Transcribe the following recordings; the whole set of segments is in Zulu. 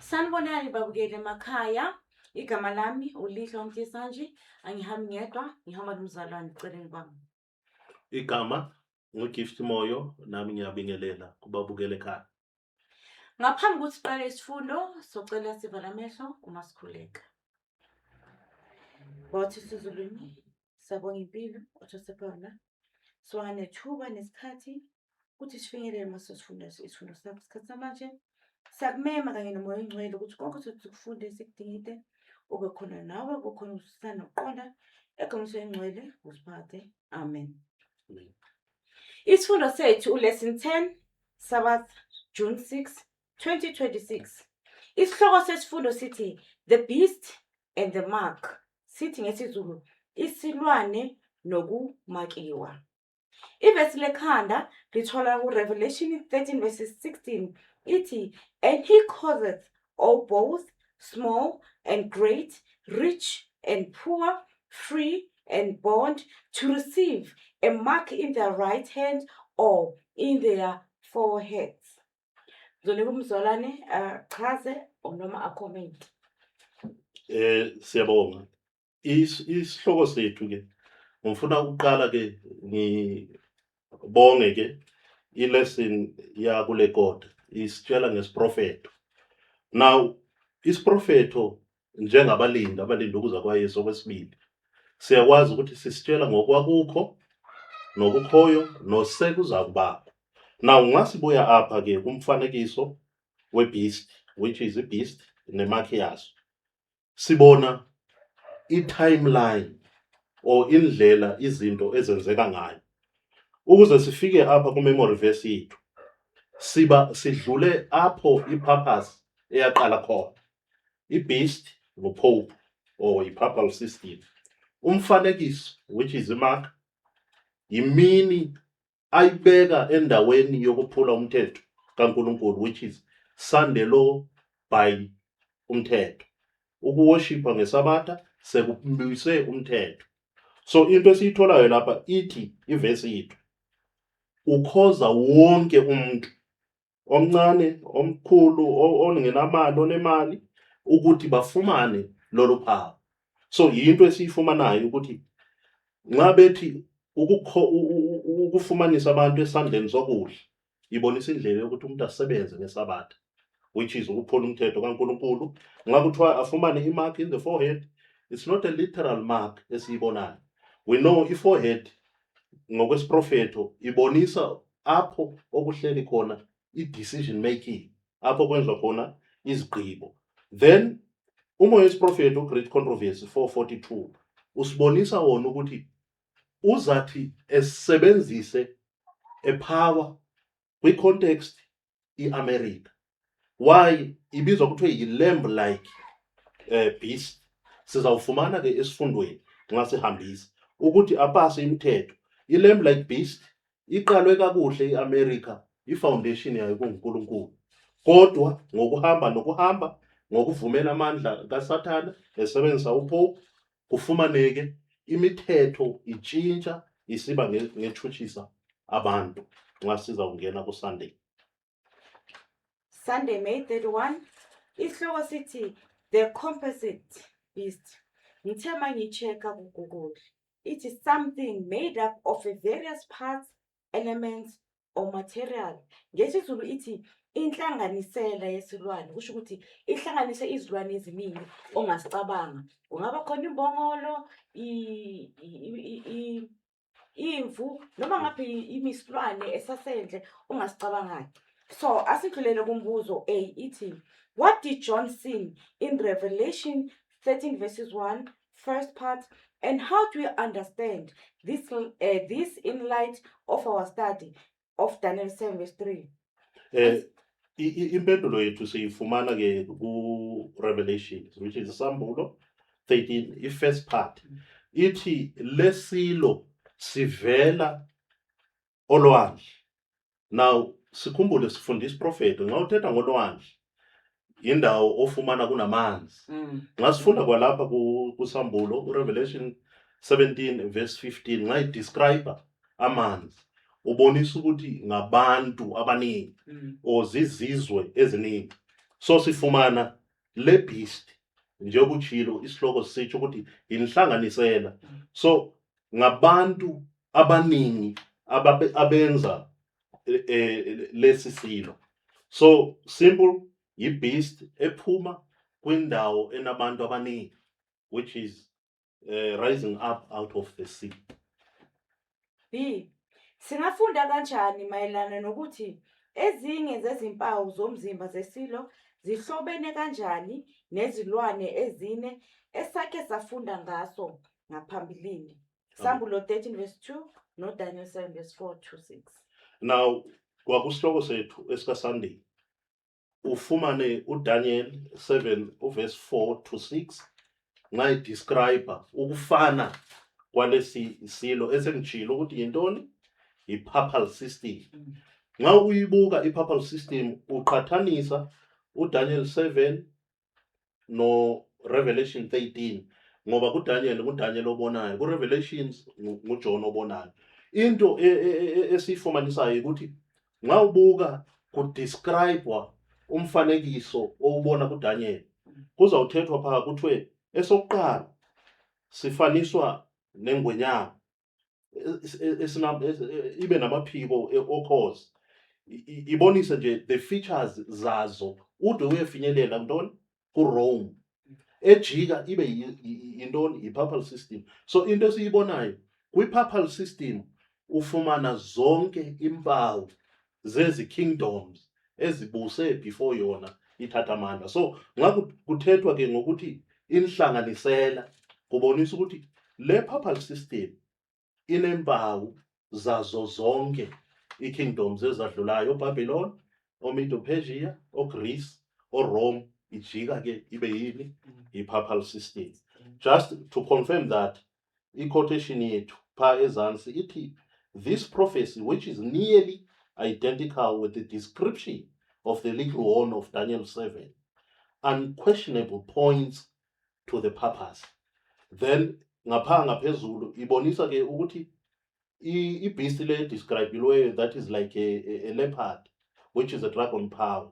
Sanibonani babukeli emakhaya. Igama lami uLihle Mtisanji. Angihambi ngedwa, ngihamba nomzalwane eceleni kwami. Igama nguGift Moyo, nami ngiyabingelela kubabukela ekhaya. Ngaphambi kokuthi siqale isifundo, socela sivale amehlo uma sikhuleka. Bathi sizulwini, siyabonga impilo othosepha yona. Sibonga nethuba nesikhathi ukuthi sifinyelele uma sesifunda isifundo sakho isikhathi samanje. Siyakumema kanye noMoya oNgcwele ukuthi konke sokuthi sikudingide ube khona nawe kukhona ukuzwisisa nokuqonda egameni lengcwele usiphathe. Amen. Amen. Isifundo sethu uLesson 10, Sabbath, June 6, 2026. Isihloko sesifundo sithi The Beast and the Mark. Sithi ngesiZulu isilwane nokumakiwa. Ivesi lekhanda lithola ku-Revelation 13 verses 16, ithi, "And he causeth all, both small and great, rich and poor, free and bond, to receive a mark in their right hand or in their foreheads." Ngizonika umzalwane achaze noma a-comment. Siyabonga. Isihloko sethu ke, ngifuna ukuqala ke ngibonge ke i-lesson ya kule kota isitshela ngesiprofeto. Now isiprofeto, njengabalindi abalinda ukuza kwaYesu okwesibili, siyakwazi ukuthi sisitshela ngokwakukho, nokukhoyo, nosekuza kubakho. Now ngasibuya apha ke kumfanekiso we-beast, which is i-beast ne-mark yaso, sibona i-timeline or indlela izinto ezenzeka ngayo ukuze sifike apha ku-memory verse yethu. Siba sidlule apho i-purpose eyaqala khona. I-beast nguPope or i-papal system. Umfanekiso, which is i-mark, yimini ayibeka endaweni yokuphula umthetho kaNkulunkulu, which is Sunday law by umthetho. Uku-worship-a ngesabatha sekubuyise umthetho. So into esiyitholayo lapha, ithi ivesi yethu, ukhoza wonke umuntu, omncane, omkhulu, ongenamali, onemali, ukuthi bafumane lolu phawu. So yinto esiyifumanayo ukuthi nxa bethi ukufumanisa abantu esandleni sokudla, ibonisa indlela yokuthi umuntu asebenze ngesabatha, which is ukuphula umthetho kaNkulunkulu. Nxa kuthiwa afumane i-mark in the forehead, it's not a literal mark esiyibonayo. We know i-forehead ngokwesiprofetho ibonisa apho okuhleli khona i-decision making, apho kwenziwa khona izigqibo. Then umoya wesiprofetho, uGreat Controversy 442, usibonisa wona ukuthi uzathi esebenzise e-power kwi-context i-America. Why ibizwa kuthiwe yi-lamb like beast, sizawufumana ke esifundweni nxa sihambisa ukuthi apase imithetho. I-lamb like beast iqalwe kakuhle i-America, i-foundation yayo kunguNkulunkulu, kodwa ngokuhamba nokuhamba, ngokuvumela amandla kaSathane esebenzisa uPope, kufumaneke imithetho itshintsha isiba ngetshutshisa abantu nxa sizawungena kuSunday. Sunday, May 31. Isihloko sithi The Composite Beast. Ngithe mangi-check-a ku-Google, it is something made up of a various parts, elements or material. NgesiZulu ithi inhlanganisela yesilwane, kusho ukuthi ihlanganise izilwane eziningi ongasicabanga. Kungaba khona imbongolo, imvu, noma ngabe imisilwane esasendle ongasicabangayo. So asidlulele kumbuzo A, ithi, "What did John see in Revelation 13 verses 1 first part, and how do we understand this in light of our study of Daniel 7 verse 3?" Impendulo yethu siyifumana ke ku Revelation, which is Isambulo 13, i-first part. Ithi lesilo sivela olwandle. Now sikhumbule sifunda isiprofeto, nxa uthetha ngolwandle, indawo ofumana kunamanzi. Nxa sifunda kwalapha kusambulo, uRevelation 17 verse 15, nxa i-describe amanzi, ubonisa ukuthi ngabantu abaningi or zizizwe eziningi. So sifumana le beast, njengoba utshilo isihloko sisitsho ukuthi yinhlanganisela, so ngabantu abaningi abenza lesi silo. So simple, yi-beast ephuma kwindawo enabantu abaningi, which is rising up out of the sea. B. Singafunda kanjani mayelana nokuthi ezinye zezimpawu zomzimba zesilo zihlobene kanjani nezilwane ezine esake safunda ngaso ngaphambilini? Sambulo 13 verse 2 noDaniel 7 verse 4 to 6. Now, kwakusihloko sethu esika-Sunday, ufumane uDaniel 7 uverse 4 to 6 ngayi-describe ukufana kwalesi silo esengijilo ukuthi yintoni, i-papal system. Nxa uyibuka i-papal system, uqhathanisa uDaniel 7 no Revelation 13, ngoba kuDaniel nguDaniel obonayo, kuRevelations nguJohn obonayo. Into esiyifumanisayo ukuthi nxa ubuka kudescribewa umfanekiso owubona kuDaniel, kuzawuthethwa phaa kuthiwe esokuqala sifaniswa nengwenyama ibe namaphiko okhozi, ibonise nje the features zazo ude uyefinyelela ntoni, kuRome, ejika ibe yintoni, yi-papal system. So into esiyibonayo kwi-papal system, ufumana zonke impawu zezi kingdoms ezibuse before yona ithatha amandla. So nxa kuthethwa ke ngokuthi inhlanganisela, kubonisa ukuthi le papal system inempawu zazo zonke i-kingdoms ezadlulayo, oBabylon, oMedo Persia, oGreece, oRome, ijika ke ibe yini, i-papal system. Just to confirm that, i-quotation yethu pha ezansi ithi, "This prophecy, which is nearly identical with the description of the little horn of Daniel 7, unquestionable points to the purpose." Then ngapha ngaphezulu ibonisa ke ukuthi i-beast le describiweyo, that is like a leopard, which is a dragon power.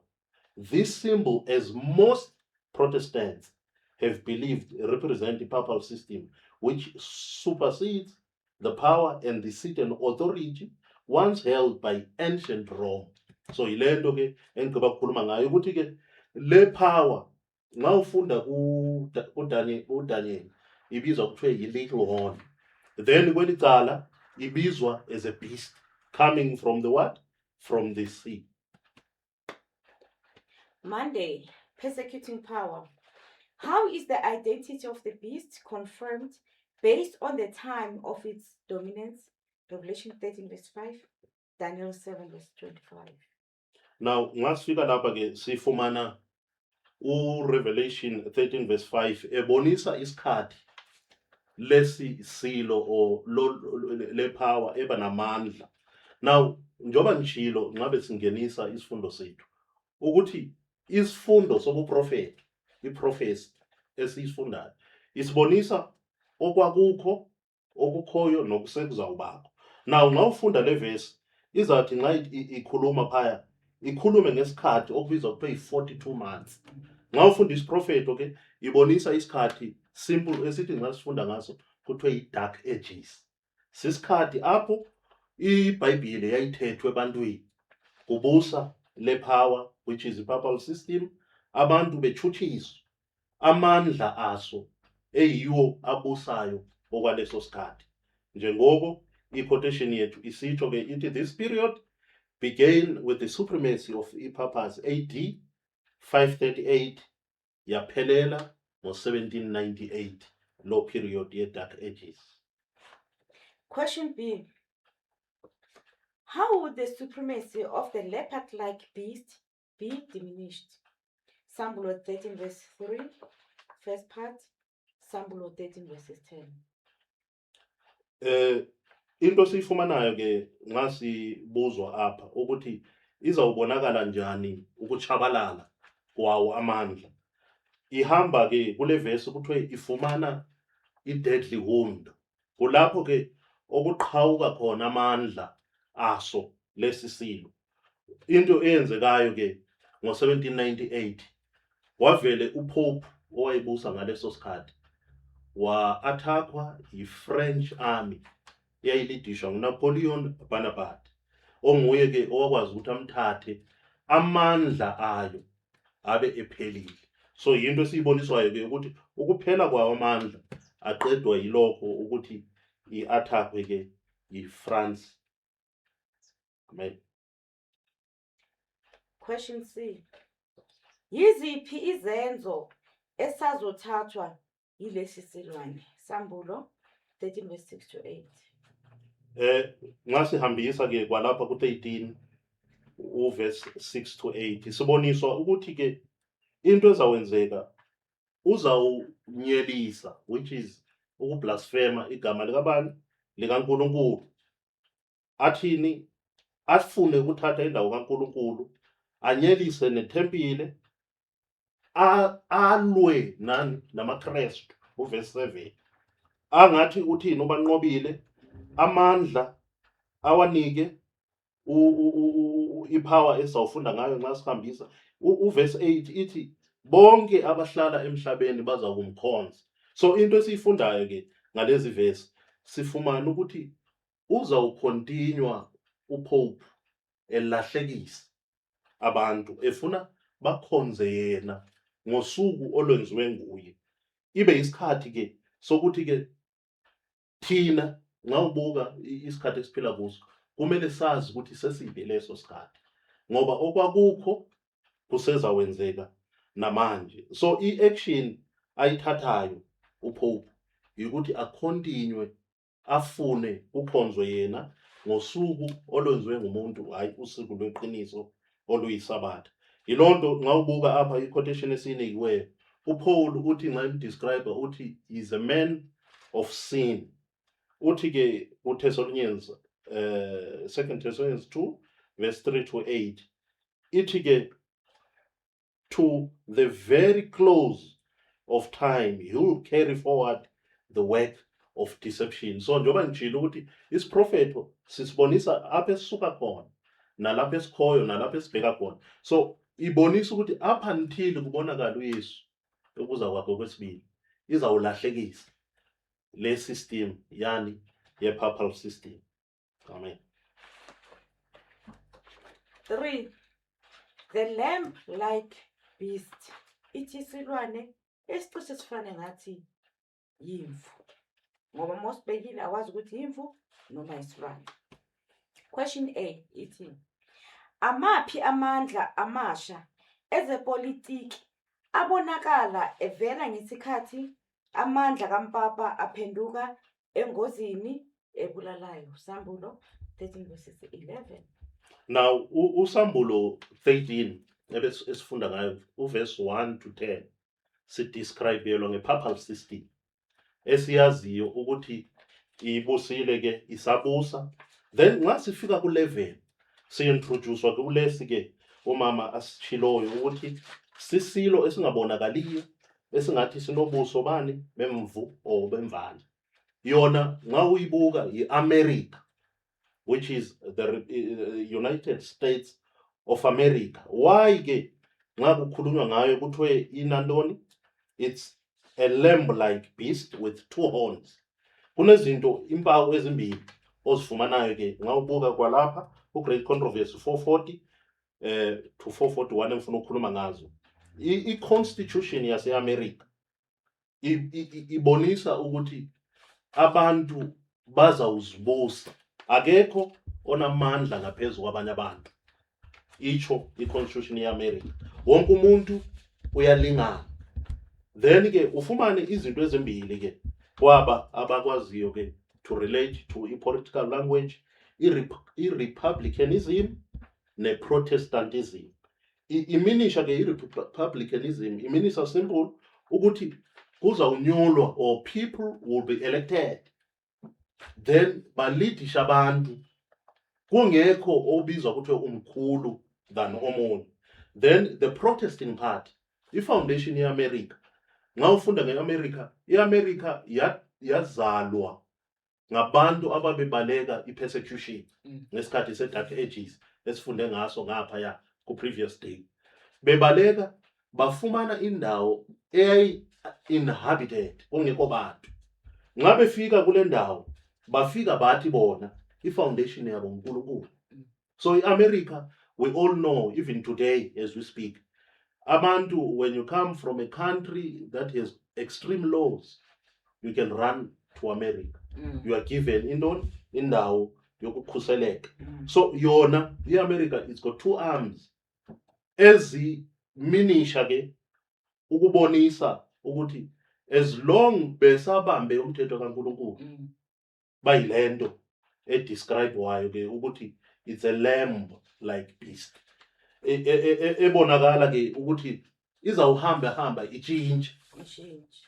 "This symbol, as most Protestants have believed, represent the papal system, which supersedes the power and the seat and authority once held by ancient Rome." So yile nto ke engigqiba ukukhuluma ngayo ukuthi ke le power, nxa ufunda kuDaniel, ibizwa kuthiwe yi-little horn, then kweli cala ibizwa as a beast coming from the what? From the sea. Monday, persecuting power. How is the identity of the beast confirmed based on the time of its dominance? Revelation 13, verse 5, Daniel 7, verse 25. Now ngasifika lapha ke sifumana uRevelation 13 verse 5 ebonisa isikhathi lesi silo or le power eba namandla. Now njoba ngishilo ngabe singenisa isifundo sethu ukuthi isifundo sobuprofeti, iprophecy esiyifundayo isibonisa okwakukho, okukhoyo nokusekuzawubakho. Now nxa ufunda le verse, izathi nxa ikhuluma phaya ikhulume ngesikhathi okubizwa kuthiwa yi-42 months. Nxa ufunda isiprofeto ke ibonisa isikhathi simple esithi nxa sifunda ngaso kuthiwe yi-dark ages, sisikhathi apho iBhayibhile yayithethwe ebantwini, kubusa le power, which is i-papal system, abantu betshutshiswa, amandla aso eyiwo abusayo okwaleso sikhathi, njengoko i-quotation yethu isitsho ke ithi, "This period began with the supremacy of i-papacy AD 538, yaphelela ngo-1798, lo period ye-dark ages." Question B. How would the supremacy of the leopard-like beast be diminished? Sambulo 13 verse 3, first part, Sambulo 13 verses 10. Into esiyifumanayo ke nxa sibuzwa apha ukuthi izawubonakala njani ukutshabalala kwawo amandla, ihamba ke kule verse kuthiwe ifumana i-deadly wound, kulapho ke okuqhawuka khona amandla aso lesi silo. Into eyenzekayo ke ngo-1798. Wavele uPope owayebusa ngaleso sikhathi wa-attackwa yi-French army eyayilidishwa nguNapoleon Bonaparte, onguye-ke owakwazi ukuthi amthathe amandla ayo abe ephelile. So yinto esiyiboniswayo-ke ukuthi ukuphela kwawo amandla aqedwa yilokho ukuthi i-attackwe-ke yi-France. Amen. Question C. Yiziphi izenzo esazothathwa yilesi silwane? Sambulo 13 verse 6 to 8. Nxa sihambisa ke kwalapha ku-13 uverse 6 to 8, siboniswa ukuthi ke into ezawenzeka uzawunyelisa, which is ukublasphema igama likabani? LikaNkulunkulu. Athini? Afune ukuthatha indawo kaNkulunkulu, anyelise nethempile, alwe nani? NamaKristu. Uverse 7 angathi uthini? Ubanqobile, amandla awanike ipower esizawufunda ngayo nxa sihambisa. Uverse 8 ithi bonke abahlala emhlabeni baza kumkhonza. So into esiyifundayo ke ngalezi verse, sifumana ukuthi uzawucontinue uPope elahlekisa abantu, efuna bakhonze yena ngosuku olwenziwe nguye. Ibe isikhathi ke sokuthi ke thina, nxa ubuka isikhathi esiphila kuso, kumele sazi ukuthi seside leso sikhathi, ngoba okwakukho kusezawenzeka namanje. So i-action ayithathayo uPope ukuthi acontinue afune kukhonzwe yena ngosuku olwenziwe ngumuntu, hayi usuku lweqiniso oluyisabatha. Yilonto nxa ubuka apha i-quotation esiyinikiweyo, uPaul uthi nxa emdescribe uthi is a man of sin. Uthi ke kuThessalonians, Second Thessalonians 2 verse 3 to 8, ithi ke to the very close of time he will carry forward the work of deception. So njengoba ngitshilo ukuthi isiprofetho sisibonisa apha esisuka khona nalapho esikhoyo nalapho esibheka khona, so ibonisa ukuthi up until kubonakala uYesu ukuza kwakhe kwesibili, izawulahlekisa le system yani ye-papal system. Amen. 3. The lamb like beast. Ithi isilwane esicishe sifane ngathi yimvu. Ngoba mosibhekile awazi ukuthi imvu noma isilwane. Question A ithi amaphi amandla amasha ezepolitiki abonakala evela ngesikhathi amandla kampapa aphenduka engozini ebulalayo? Sambulo 13 verses 11. Now uSambulo 13 esifunda ngayo uverse 1 to 10, sidescribelwa nge-papal system esiyaziyo ukuthi ibusile ke, isabusa. Then nxa sifika ku-11, si-introducewa kulesi ke umama asitshiloyo ukuthi sisilo esingabonakaliyo esingathi sinobuso bani? Bemvu or bemvana. Yona nxa uyibuka yi-America, which is the United States of America. Why ke nxa kukhulunywa ngayo kuthiwe inantoni? It's a lamb like beast with two horns. Kunezinto, impawu ezimbili ozifumanayo ke nxa ubuka kwalapha uGreat Controversy 440 to 441 engifuna ukukhuluma ngazo. I-constitution yase-America ibonisa ukuthi abantu bazawuzibusa, akekho onamandla ngaphezu kwabanye abantu. Itsho i-constitution ye-America, wonke umuntu uyalingana. Then ke ufumane izinto ezimbili ke kwaba abakwaziyo ke to relate to i-political language, i-republicanism ne-Protestantism. Iminisha ke i-republicanism iminisa simple ukuthi kuzawunyulwa or people will be elected, then balidisha abantu kungekho obizwa kuthiwe umkhulu than omunye. Then the Protestant party, i-foundation ye-America, nxa ufunda nge-America, i-America yazalwa ngabantu ababebaleka i-persecution ngesikhathi se-Dark Ages esifunde ngaso ngaphaya ku-previous day, bebaleka. Bafumana indawo eyayi inhabited, kungekho bantu. Nxa befika kule ndawo, bafika bathi bona i-foundation yabo uNkulunkulu. So i-America, we all know, even today as we speak, abantu, when you come from a country that has extreme laws, you can run to America. You are given intoni? Indawo yokukhuseleka. So yona i-America, it's got two arms eziminisha ke ukubonisa ukuthi as long besabambe umthetho kaNkulunkulu, bayilento edescribe-wayo ke ukuthi it's a lamb like beast ebonakala ke ukuthi izawuhamba hamba itshintshe. Ishintshe.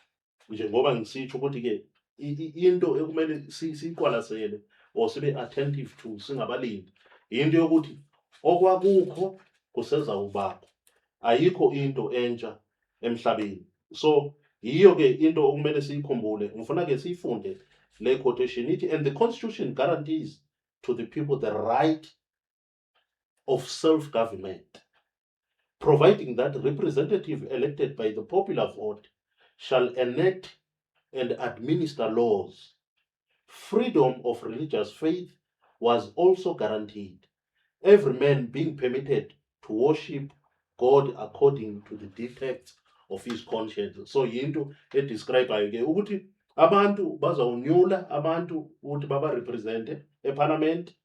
Njengoba ngisitsho ukuthi ke into ekumele siyiqwalasele or sibe attentive to singabalindi, into yokuthi okwakukho kusezawubakho, ayikho into entsha emhlabeni. So yiyo ke into okumele siyikhumbule. Ngifuna ke siyifunde le quotation. Ithi, "And the constitution guarantees to the people the right of self government, providing that representative elected by the popular vote shall enact and administer laws. Freedom of religious faith was also guaranteed, every man being permitted to worship God according to the dictates of his conscience." So yinto edescribe-ayo ke ukuthi abantu bazawunyula abantu ukuthi babarepresente eparliament.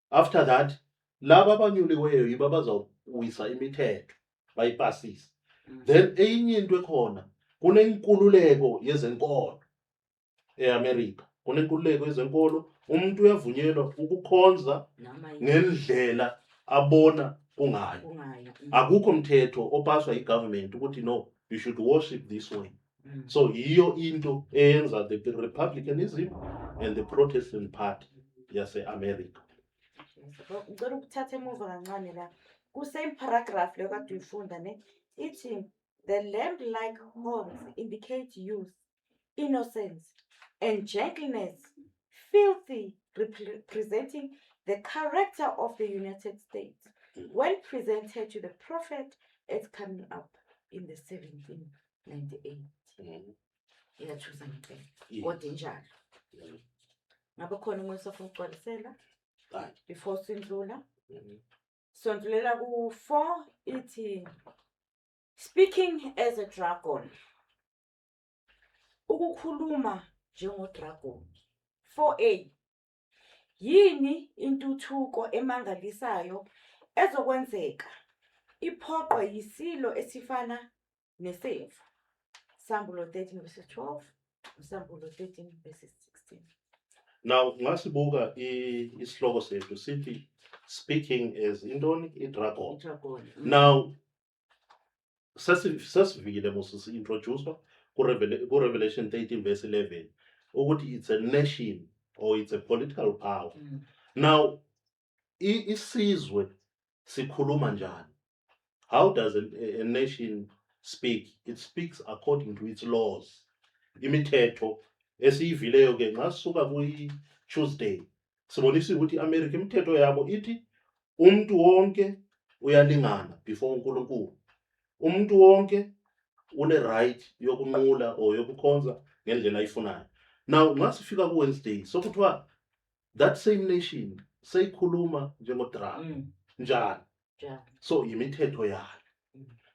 After that, laba abanyuliweyo yibo abazawuwisa imithetho, bayipasise. Then eyinye into ekhona, kunenkululeko yezenkolo eAmerica. Kunenkululeko yezenkolo, umuntu uyavunyelwa ukukhonza noma yini ngendlela abona kungayo. Kungayo. Akukho mthetho opaswa yi-government ukuthi no, you should worship this way. So yiyo into eyenza the republicanism and the Protestant Party yase-America. Ngicela ukuthatha emuva kancane la ku-same paragraph leyo kade uyifunda ne. Ithi, "The lamb like horns indicate youth, innocence and gentleness, filthy, representing the character of the United States when presented to the prophet as coming up in the 1798." Iyathusa ngempela. Kodwa injalo. Ngabe khona umuntu osafuna ukugcwalisela Hayi. before sindlula? Sondlulela ku-4. Ithi, "Speaking as a dragon." Ukukhuluma njengodragon. 4a. Yini intuthuko emangalisayo ezokwenzeka iphoqwe yisilo esifana nesemvu? Sambulo 13 verses 12, Sambulo 13 verses 16. Now ngasibuka isihloko sethu sithi "Speaking as" intoni? I-dragon. I-dragon. Now sesivikile mos, si-introducwa ku-Revelation 13 verse 11 ukuthi it's a nation or it's a political power. Now isizwe sikhuluma njani? How does a nation speak? It speaks according to its laws, imithetho esiyivileyo ke. Nxa sisuka kwi-Tuesday, sibonisa ukuthi i-America, imithetho yabo ithi umuntu wonke uyalingana before uNkulunkulu, umuntu wonke une-right yokunqula or yokukhonza ngendlela ayifunayo. Now nxa sifika ku-Wednesday, sokuthiwa that same nation seyikhuluma njengodragon. Njani? Njani? So yimithetho yayo.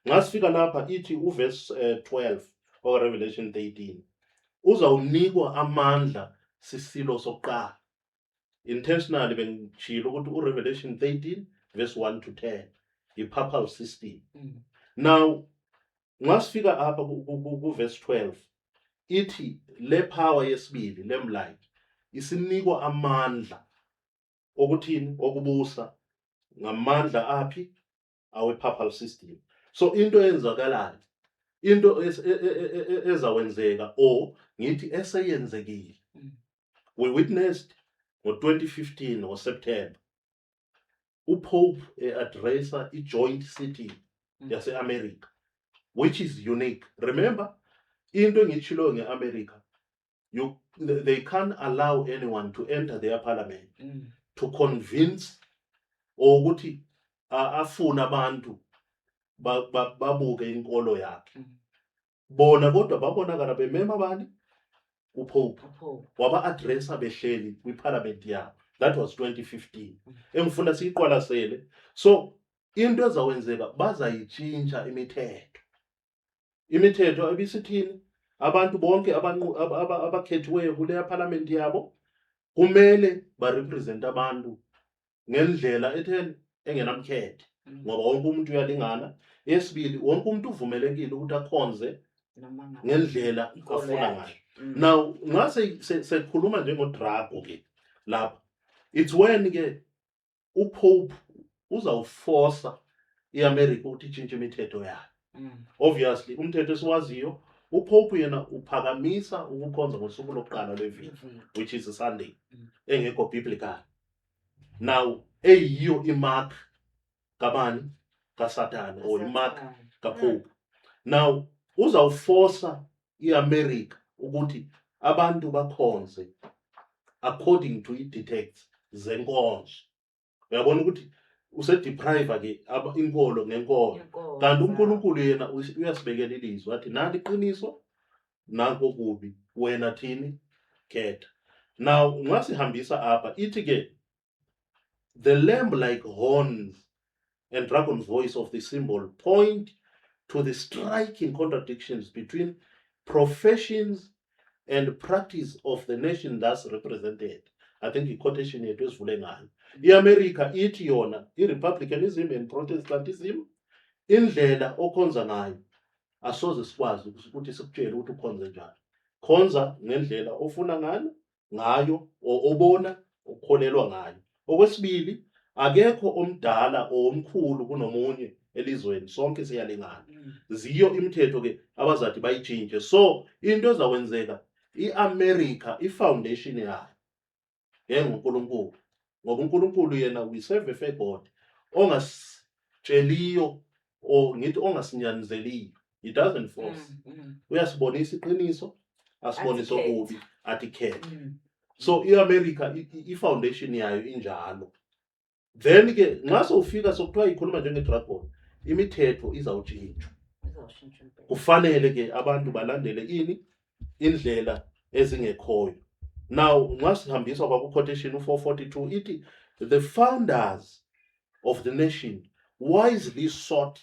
Nxa sifika lapha, ithi uverse 12 oka-Revelation 13, uzawunikwa amandla sisilo sokuqala. Intentionally bengitshilo ukuthi uRevelation 13 verse 1 to 10 i-papal system. Now nxa sifika apha ku-verse 12, ithi le power yesibili, lamb-like, isinikwa amandla okuthini? Okubusa ngamandla aphi? Awe-papal system. So into eyenzakalayo, into ezawenzeka or ngithi eseyenzekile, we witnessed ngo-2015 ngoSeptember uPope e-addressa i-joint sitting yase-America, which is unique. Remember into engiyitshiloyo nge-America, they can't allow anyone to enter their parliament to convince or ukuthi afune abantu. Babuke inkolo yakhe. Bona kodwa babonakala bemema bani? UPope. UPope. Waba-addressa behleli kwiphalamenti yabo. That was 2015. Engifuna siyiqwalasele. So into ezawenzeka, bazayitshintsha imithetho. Imithetho ebisithini? Abantu bonke abakhethiweyo kuleya phalamenti yabo kumele barepresent abantu ngendlela etheni? Engenamkhethe, ngoba wonke umuntu uyalingana. Eyesibili, wonke umuntu uvumelekile ukuthi akhonze noma ngabe ngendlela inkolo afuna yakhe. ngayo. Now ngase sekukhuluma njengoDrago ke lapha, it's when ke uPope uzawuforsa iAmerica ukuthi itshintshe imithetho yayo. Obviously umthetho esiwaziyo, uPope yena uphakamisa ukukhonza ngosuku lokuqala lweviki, Iviki. which is a Sunday, engekho biblical. Now eyiyo imark kabani? KaSathane, or imark Sathane. kaPope. Now uzawuforsa iAmerica ukuthi abantu bakhonze according to i-dictates zenkonzo. Uyabona ukuthi usedeprive ke inkolo ngenkolo. Inkonzo. Kanti uNkulunkulu yena uyasibekela ilizwi, athi nali iqiniso, nanko kubi, wena thini? Khetha. Now nxa apha ithi ke the lamb like horns and dragon voice of the symbol point to the striking contradictions between professions and practice of the nation thus represented. I think i-quotation yethu esivule ngayo, i-America ithi yona i-republicanism and Protestantism, indlela okhonza ngayo asoze sikwazi ukuthi sikutshele ukuthi ukhonze njani. Khonza ngendlela ofuna ngayo or obona ukholelwa ngayo. Okwesibili, akekho omdala or omkhulu kunomunye elizweni, sonke siyalingana. Ziyo imithetho ke abazathi bayitshintshe. So into ezakwenzeka, iAmerica ifoundation yayo ngenguNkulunkulu, ngoba uNkulunkulu yena, we serve a fair God ongasitsheliyo, or ngithi ongasinyanzeliyo. He doesn't force. Uyasibonisa iqiniso, asibonise Athi khetha. okubi, athi khetha. So iAmerica i-foundation yayo injalo. Then ke nxa sowufika sokuthiwa ikhuluma njengedragon, imithetho izawutshintshwa. Izawushintsha impela. Kufanele ke abantu balandele ini? Indlela ezingekhoyo. Now nxa sihambiswa kwaku-quotation u-442, ithi the founders of the nation wisely sought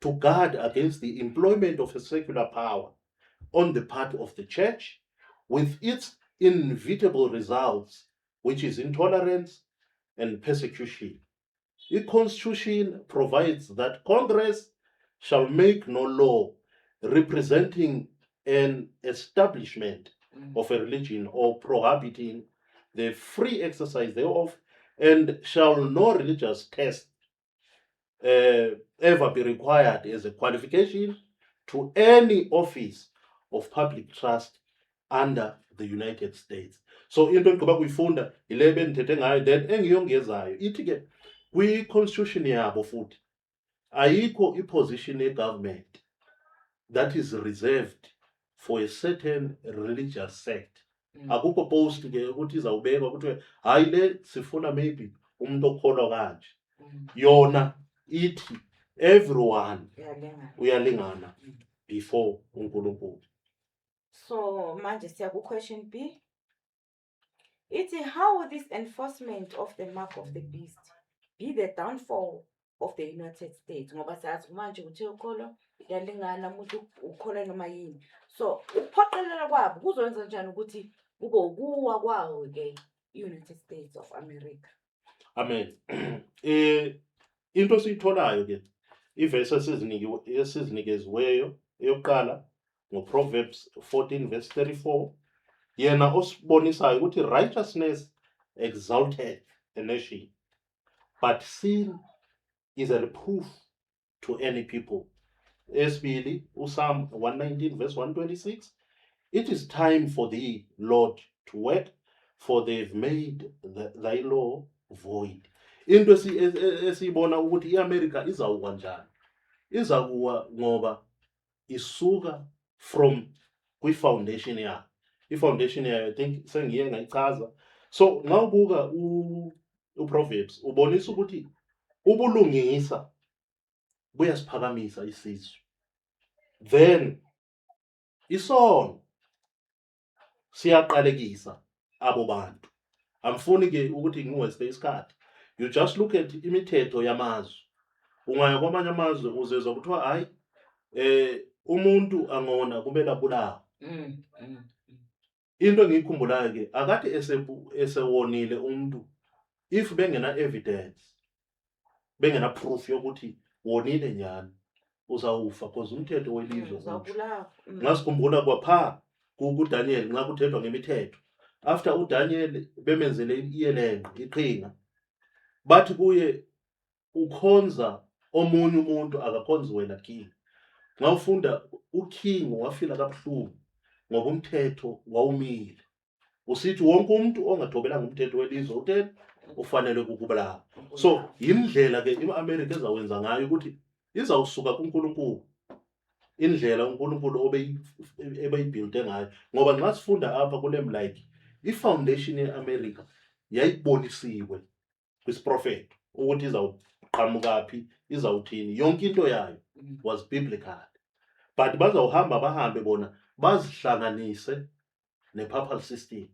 to guard against the employment of a secular power on the part of the church, with its inevitable results, which is intolerance and persecution. The Constitution provides that Congress shall make no law representing an establishment of a religion or prohibiting the free exercise thereof, and shall no religious test ever be required as a qualification to any office of public trust under the United States. So into engigqiba kuyifunda yile bendithethe ngayo, then engiyongezayo ithi ke kwi-constitution yabo futhi ayikho i-position ye-government that is reserved for a certain religious sect. Akukho post ke ukuthi izawubekwa kuthiwe hayi, le sifuna maybe umuntu okholwa kanje. Yona ithi everyone Uyalingana. uyalingana before uNkulunkulu. So manje siya ku question B. Ithi how will this enforcement of the mark of the beast be the downfall of the United States? Ngoba siyazi manje ukuthi ukholo uyalingana, umuntu ukholwa noma yini. So ukuphoqelela kwabo kuzoyenza njani ukuthi kube ukuwa kwawo ke i-United States of America? Amen. Into esiyitholayo ke, ivesi esizinikeziweyo, eyokuqala ngoProverbs 14 verse 34, yena osibonisayo ukuthi righteousness exalted a nation, but sin is a reproof to any people. Esibili, uPsalm 119 verse 126, it is time for thee, Lord, to work, for they've made thy law void. Into esiyibona ukuthi iAmerica izawuwa njani? Izakuwa ngoba isuka from kwi-foundation yayo. I-foundation yayo, I think sengiye ngayichaza. So nxa ubuka uProverbs ubonisa ukuthi ubulungisa Buyasiphakamisa isizwe. Then isono siyaqalekisa abo bantu. Amfuni ke ukuthi ngiwaste isikhathi. You just look at imithetho yamazwe. Ungaya kwamanye amazwe uzezwa kuthiwa hayi, umuntu angona kumele abulawe. Into engiyikhumbulayo ke, akathi esewonile umuntu, if bengena evidence, bengena proof yokuthi wonile nyani, uzawufa, because umthetho welizwe utsho. Uzawubulawa. Ngasikhumbula kwapha kuDaniel nxa kuthethwa ngemithetho, after uDaniel bemenzele iyelenqe, iqhinga, bathi kuye ukhonza omunye umuntu, akakhonzi wena king. Ngawufunda uking wafila kabuhlungu ngoba umthetho wawumile usithi wonke umuntu ongathobelanga umthetho welizwe utheni, ufanele ukubulawa. So yindlela ke iAmerica ezawenza ngayo ukuthi izawusuka kuNkulunkulu, indlela uNkulunkulu ebeyibuilde ngayo, ngoba nxa sifunda apha kule like ifoundation yeAmerica yayibonisiwe kwisiprofeto ukuthi izawuqhamuka phi, izawuthini, yonke into yayo was biblical. But bazawuhamba bahambe bona bazihlanganise ne-papal system.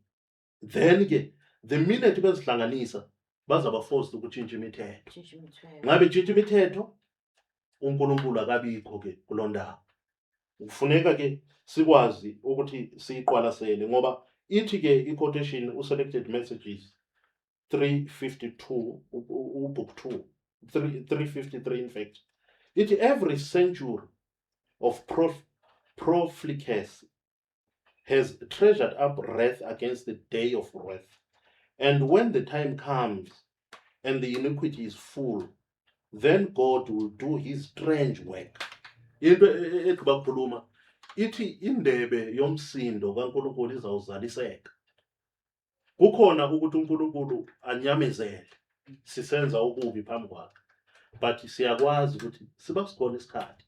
Then ke the minute bezihlanganisa, bazaba forced ukutshintsha imithetho. Tshintsha imithetho. Ngabe tshintsha imithetho, uNkulunkulu akabikho ke kuloo ndawo. Kufuneka ke sikwazi ukuthi siyiqwalasele, ngoba ithi ke i-quotation u-Selected Messages 352, ubook 2 3, 353 in fact, ithi every century of profligacy has treasured up wrath against the day of wrath, and when the time comes and the iniquity is full, then God will do his strange work. Into egqiba kukhuluma ithi indebe yomsindo kaNkulunkulu izawuzaliseka. Kukhona ukuthi uNkulunkulu anyamezele sisenza okubi phambi kwakhe, but siyakwazi ukuthi siba sikhona isikhathi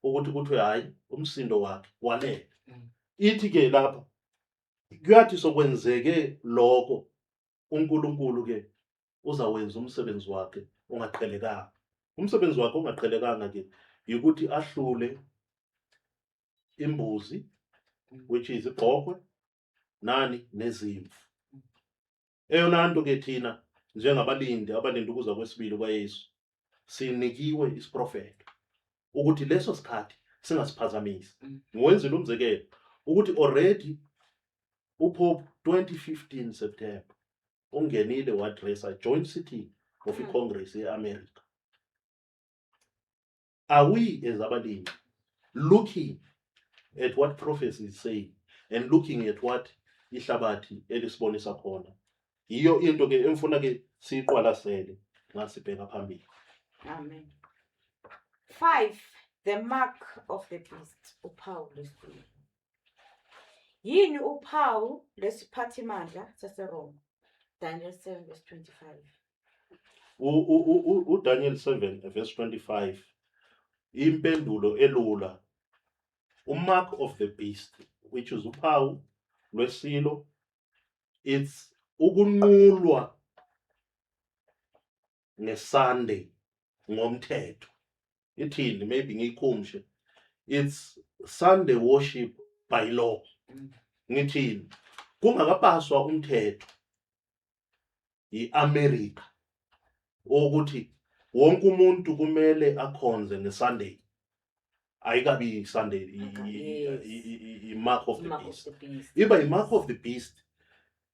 ukuthi kuthiwe hayi, umsindo wakhe wanele. Ithi ke lapha kuyathi sokwenzeke lokho, uNkulunkulu ke uzawenza umsebenzi wakhe ongaqhelekanga. Umsebenzi wakhe ongaqhelekanga ke yikuthi ahlule imbuzi, which is ibhokhwe, nani nezimvu. Eyona nto ke thina njengabalindi abalinda ukuza kwesibili kwaYesu sinikiwe isiprofeto ukuthi leso sikhathi singasiphazamisi. Ngiwenzile umzekelo ukuthi already uPope 2015 September ungenile wa-addressa joint sitting of iCongress ye-America. Are we as abalimi looking at what prophecy is saying and looking at what ihlabathi elisibonisa khona? Yiyo into ke emfuna ke siyiqwalasele nxa sibheka phambili. Amen. 5. The mark of the beast. Uphawu lwesilo. Yini uphawu lwesiphathimandla saseRoma? Daniel 7 verse 25. uDaniel 7 verse 25, impendulo elula, umark of the beast, which is uphawu lwesilo, it's ukunqulwa ngeSunday ngomthetho. Ithini? Maybe ngiyikhumshe, it's Sunday worship by law. Ngithini? Kungakapaswa umthetho yiAmerica ukuthi wonke umuntu kumele akhonze ngeSunday, ayikabi Sunday i-mark of the Mark of beast. the beast. Iba i-mark of the beast.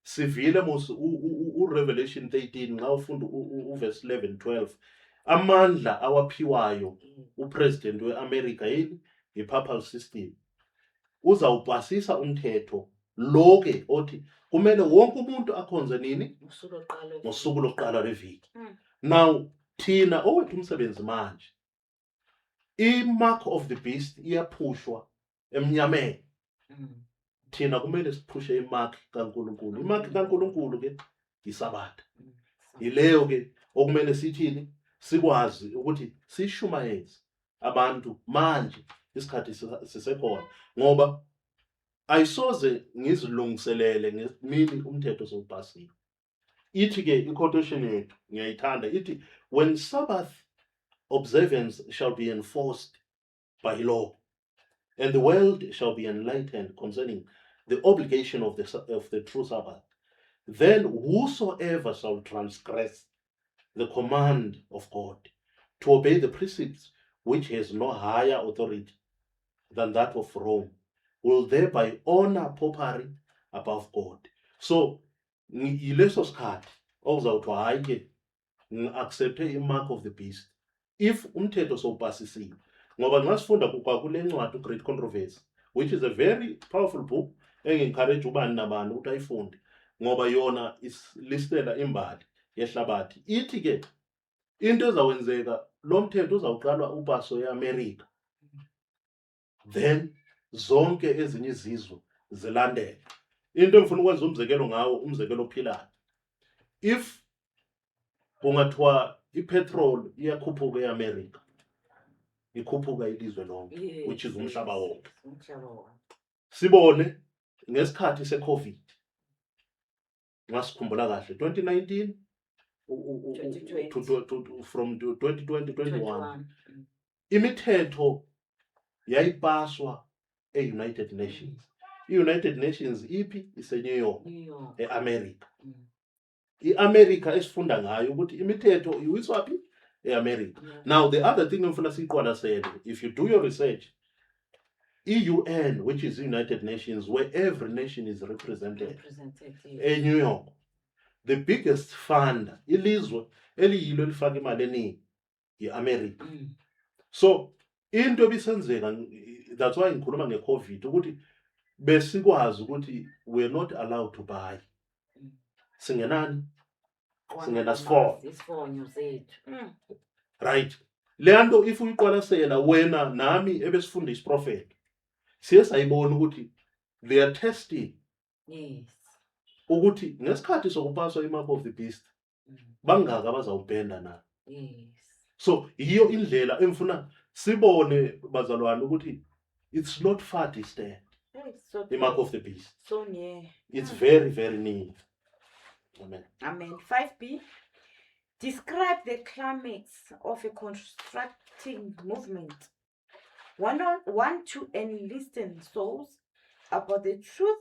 Sivile mos uRevelation 13, nxa ufunda uverse 11 12, amandla awaphiwayo upresident weAmerica yini? I-papal system. Uzawupasisa umthetho lo ke othi kumele wonke umuntu akhonze nini? Usuku lokuqala. Ngosuku lokuqala lweviki. Now Now thina owethu umsebenzi manje, i-mark of the beast iyaphushwa emnyameni. Thina kumele siphushe imark kaNkulunkulu. Imark kaNkulunkulu ke yisabatha. Yileyo ke okumele sithini, sikwazi ukuthi sishumayeze abantu manje isikhathi sisekhona, ngoba ayisoze ngizilungiselele ngemini umthetho sowupasiwe. Ithi ke i-quotation yethu, ngiyayithanda, ithi when Sabbath observance shall be enforced by law, and the world shall be enlightened concerning the obligation of the true Sabbath. Then whosoever shall transgress the command of God to obey the precepts which has no higher authority than that of Rome will thereby honor popery above God. So yileso sikhathi okuzawuthiwa, hayi ke, ngi-accepte i-mark of the beast if umthetho sowupasisiwe, ngoba nxa sifunda kwakule ncwadi uGreat Controversy, which is a very powerful book engi-encourage ubani nabani ukuthi ayifunde, ngoba yona isilistela imbali yehlabathi. Ithi ke into ezawenzeka, lo mthetho uzawuqalwa upaso eAmerica, then zonke ezinye izizwe zilandele. Into engifuna ukwenza umzekelo ngawo, umzekelo ophilayo, if kungathiwa ipetrol iyakhuphuka eAmerica, ikhuphuka ilizwe lonke, which is umhlaba wonke. Umhlaba wonke. Sibone ngesikhathi seCovid, ngasikhumbula kahle, 2019 2020. From 2020 21. 21. Imithetho yayipaswa e-United Nations. I-United Nations iphi? Ise-New York. New York. E-America. I-America esifunda ngayo ukuthi imithetho iwiswa phi? E-America. Now the other thing engifuna siyiqwalasele, if you do your research, i-UN, which is the United Nations, where every nation is represented, Represented, yes. eNew York, the biggest fund, ilizwe eliyilo elifaka imali eningi, i-America. So into ebisenzeka, that's why ngikhuluma nge-COVID, ukuthi besikwazi ukuthi we're not allowed to buy singenani singenasifonyo. Isifonyo zethu. Right, leya nto if uyiqwalasela wena nami ebesifunda isiprofeto, siye sayibona ukuthi they are testing ukuthi ngesikhathi sokupaswa i-mark of the beast, bangaka abazawubhenda na. So yiyo indlela engifuna sibone, bazalwane, ukuthi it's not far distant, Hey, so i-mark of the beast. So near. It's very, very near. Amen. Amen. 5b. Describe the climax of a contrasting movement. One to enlighten souls about the truth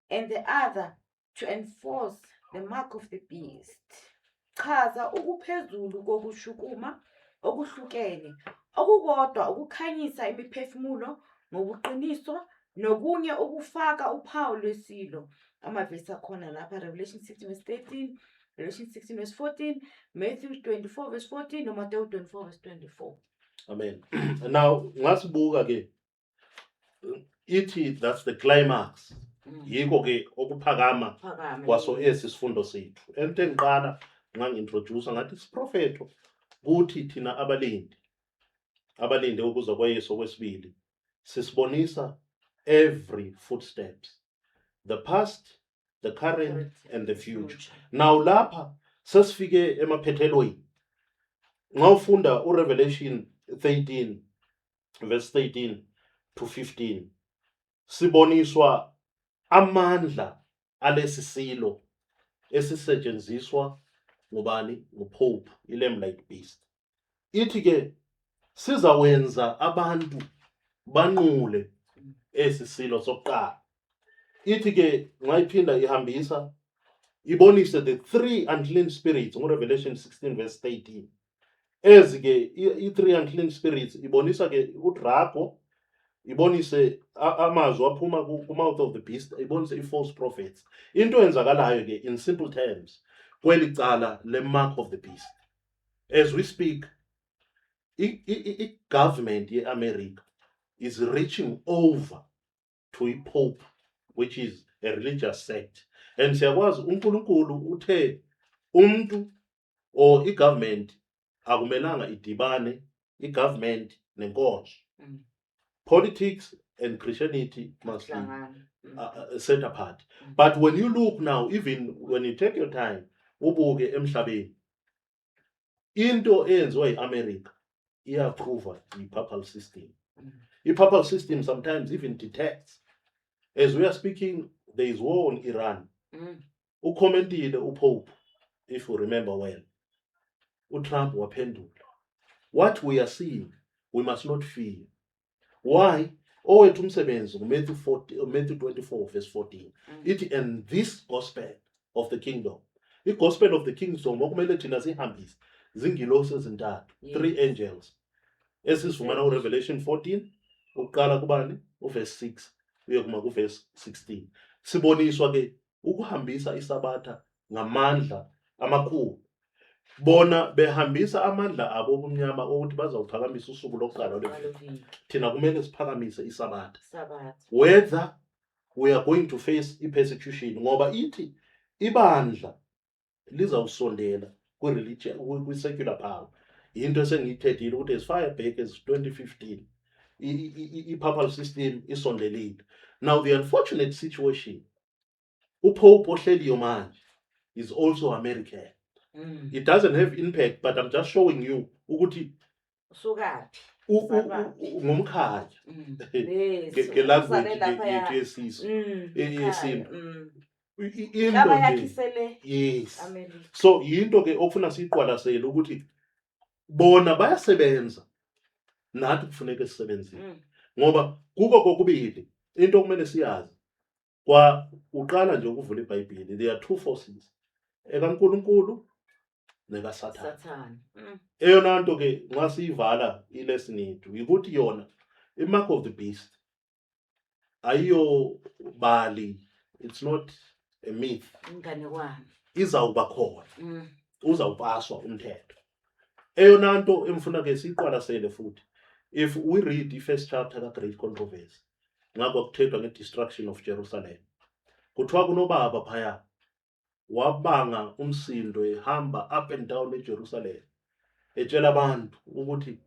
and the other to enforce the mark of the beast. Chaza ukuphezulu kokushukuma okuhlukene. Okukodwa ukukhanyisa imiphefumulo ngobuqiniso nokunye ukufaka uphawu lwesilo. Amavesi akhona lapha: Revelation 16 verse 13, Revelation 16 verse 14, Matthew 24 verse 14 noMateyu 24 verse 24. Amen. Now ngasibuka ke, ithi that's the climax. Yiko ke okuphakama Phakame. kwaso esi sifundo sethu. Ento engiqala ngangi-introduce ngathi isiprofetho kuthi thina abalindi, abalinde ukuza kwaYesu kwesibili, sisibonisa every footsteps, the past, the current and the future. Now lapha sesifike emaphethelweni. Nxa ufunda uRevelation 13 verse 13 to 15, siboniswa amandla alesi silo esisetshenziswa ngubani? NguPope, ilamb like beast. Ithi ke sizawenza abantu banqule esi silo sokuqala. Ithi ke nxa iphinda ihambisa ibonise the three unclean spirits ngo-Revelation 16 verse 13. Ezi ke i-three unclean spirits ibonisa ke udrago, ibonise amazwi aphuma ku-mouth of the beast, ibonise i-false prophets. Into eyenzakalayo ke in simple terms kweli cala le-mark of the beast, as we speak, i-government ye-America is reaching over to i-pope, which is a religious sect, and siyakwazi uNkulunkulu uthe umuntu or i-government akumelanga idibane, i-government nenkonzo. Politics and Christianity must be Hlangana. Set apart. But when you look now, even when you take your time ubuke emhlabeni, into eyenziwa yi-America iya-approve i-papal system. I-papal system sometimes even detects. As we are speaking, there is war on Iran. Ucommentile uPope, if you remember well, uTrump waphendula. What we are seeing, we must not fear. Why? Owethu umsebenzi nguMatthew 40, Matthew 24 verse 14. Ithi, and this gospel of the kingdom. I-gospel of the kingdom okumele thina sihambise zingilosi ezintathu, three angels. Esizifumana kuRevelation 14 ukuqala kubani uverse 6 uye kuma kuverse 16. Siboniswa ke ukuhambisa isabatha ngamandla amakhulu. Bona behambisa amandla abo obumnyama ukuthi bazawuphakamisa usuku lokuqala lweviki. Thina kumele siphakamise isabatha. Whether we are going to face i-persecution, ngoba ithi ibandla lizawusondela kwi-religion, kwi-secular power. Yinto esengiyithethile ukuthi as far back as 2015 i-papal system isondelile. Now the unfortunate situation, uPope ohleliyo manje is also American. It doesn't have impact, but I'm just showing you ukuthi Usukaphi? Ngumkhaya. Nge-language yethu yesizwe, yesintu. Into nje, yes. So yinto ke okufuna siyiqwalasele ukuthi bona bayasebenza, nathi kufuneka sisebenzile. Ngoba kuko kokubili into okumele siyazi, kwa uqala nje ukuvula iBhayibheli, there are two forces, ekaNkuluNkulu nekaSathane. Sathane. Eyona nto ke nxa siyivala ilesson yethu ukuthi yona i-mark of the beast ayiyo bali, it's not a myth. Inganekwane. Izawuba khona. Uzawupaswa umthetho. Eyona nto emfuna ke siyiqwalasele futhi, if we read i-first chapter ka-Great Controversy, ngakho kuthethwa nge-destruction of Jerusalem, kuthiwa kunobaba phaya wabanga umsindo ehamba up and down eJerusalem etshela abantu ukuthi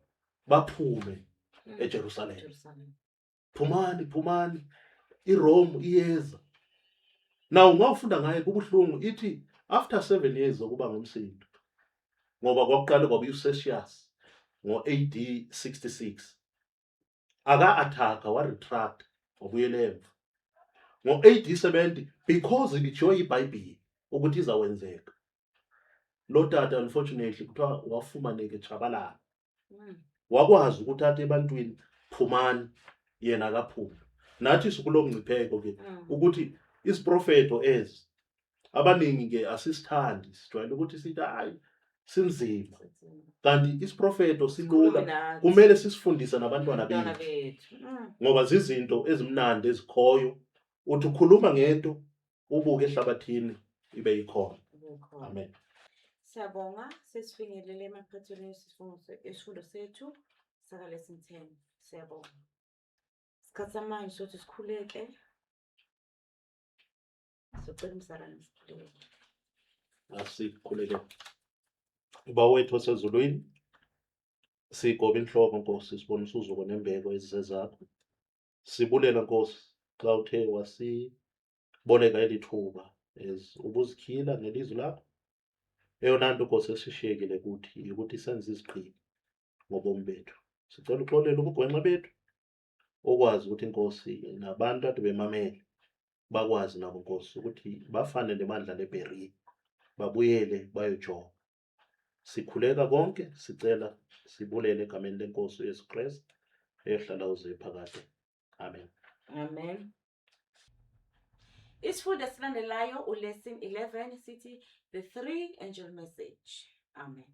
baphume eJerusalem. Jerusalem. Phumani, phumani, iRome iyeza. Now ungawufunda ngaye kubuhlungu, ithi after 7 years zokuba ngumsindo, ngoba kwakuqala kwaba uCestius ngo-AD 66 aka-attack-a, wa-retract, wabuyela emva ngo-AD 70 because ibitshiwo iBhayibheli ukuthi izawenzeka. Lo tata unfortunately kuthiwa wafumaneka etshabalala. Wakwazi ukuthi athi ebantwini phumani, yena akaphumi. Nathi sikulo mngcipheko ke ukuthi isiprofeto ezi abaningi ke asisithandi, sijwayele ukuthi sithi hayi sinzima, kanti isiprofeto silula, kumele sisifundise nabantwana bethu bethu. Ngoba zizinto ezimnandi ezikhoyo, uthi ukhuluma ngento ubuke ehlabathini ibe ikhona. Ibe. Amen. Siyabonga, sesifinyelele emaphethelweni esifundo sethu saka lesson 10. Siyabonga. Isikhathi samanje sokuthi sikhuleke. Sicela umzalwane sikhuleke. Asikhuleke. Baba wethu osezulwini, sigoba inhloko Nkosi, sibonisa uzuko nembeko ezisezakho. Sibulela Nkosi xa uthe wasiboleka eli thuba as ubuzityhila ngelizwi lakho. Eyona nto Nkosi esishiyekile kuthi ukuthi senze izigqibo ngobomi bethu. Sicela uxolele ubugwenxa bethu, ukwazi ukuthi Nkosi nabantu ade bemamele bakwazi nabo Nkosi ukuthi bafane nebandla leBerea, babuyele bayojonga. Sikhuleka konke, sicela sibulele egameni lenkosi uYesu Kristu eyohlala uze phakade. Amen. Amen. Isifundo esilandelayo ulesson 11 sithi The Three Angel Message. Amen.